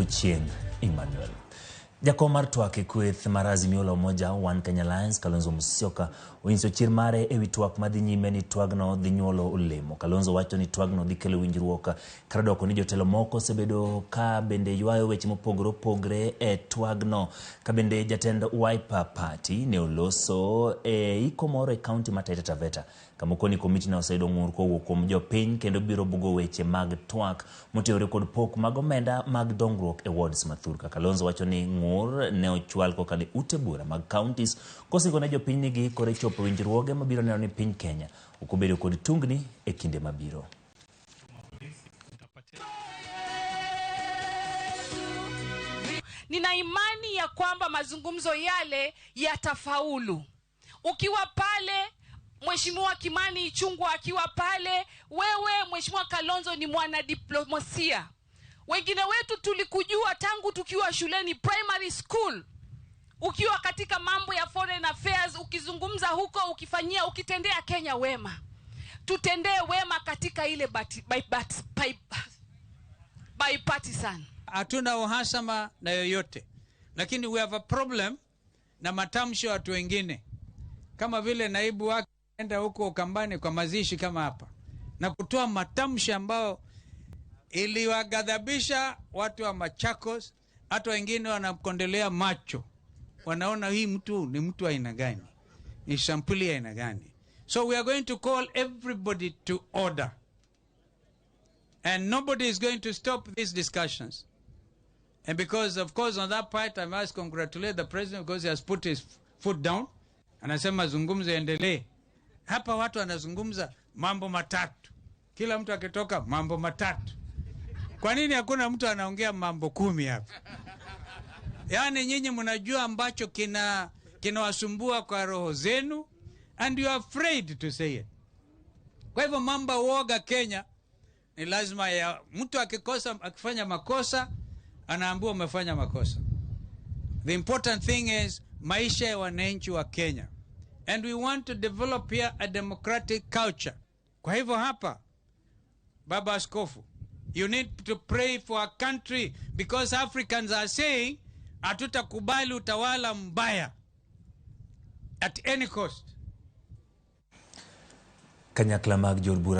Ochieng Emmanuel. Jakom mar twak e kweth mar Azimio la Umoja One Kenya Alliance Kalonzo Musyoka onyiso chir mare ewi twak madhi nyime ni twagno dhi nyuolo olemo. Kalonzo wacho ni twagno dhi kelo winjruok kar dwoko ni jotelo moko osebedo ka bende ywayo weche mopogore opogore e twagno. Ka bende jatend Wiper Party ne oloso e iko moro e kaunti ma Taita Taveta kama okoni komiti no oseyudo ng'ur kowuok kuom jopiny kendo biro bugo weche mag twak motenore kod pok mag omenda mag dongruok e wards ma thurka. Kalonzo wacho ni ng'ur ne ochwal kokalo e ute bura mag counties kosingo ne jopiny ni giikore chopo winjruoge mabiro neno ni piny Kenya ok obedo kod tungni e kinde mabiro. Nina imani ya kwamba mazungumzo yale yatafaulu. Ukiwa pale Mheshimiwa Kimani Ichung'wah akiwa pale, wewe Mheshimiwa Kalonzo ni mwanadiplomasia. Wengine wetu tulikujua tangu tukiwa shuleni primary school, ukiwa katika mambo ya foreign affairs, ukizungumza huko, ukifanyia, ukitendea Kenya wema. Tutendee wema katika ile bipartisan. Hatuna uhasama na yoyote, lakini we have a problem na matamshi ya watu wengine, kama vile naibu wake enda huko Ukambani kwa mazishi kama hapa na kutoa matamshi ambayo iliwaghadhabisha watu wa Machakos. Hata wengine wanamkondelea macho, wanaona hii mtu ni mtu aina gani, ni sampuli aina gani. So we are going to call everybody to order, and nobody is going to stop these discussions. And because of course on that part I must congratulate the president because he has put his foot down. Anasema mazungumzo yaendelee. Hapa watu wanazungumza mambo matatu, kila mtu akitoka mambo matatu. Kwa nini hakuna mtu anaongea mambo 10 hapa? Yaani nyinyi mnajua ambacho kinawasumbua kwa roho zenu, and you are afraid to say it. Kwa hivyo mambo uoga Kenya ni lazima ya mtu akifanya makosa anaambiwa umefanya makosa. The important thing is maisha ya wananchi wa Kenya. And we want to develop here a democratic culture. Kwa hivyo hapa, Baba Askofu, you need to pray for our country because Africans are saying hatutakubali utawala mbaya at any cost. Kanyakla mag jood bura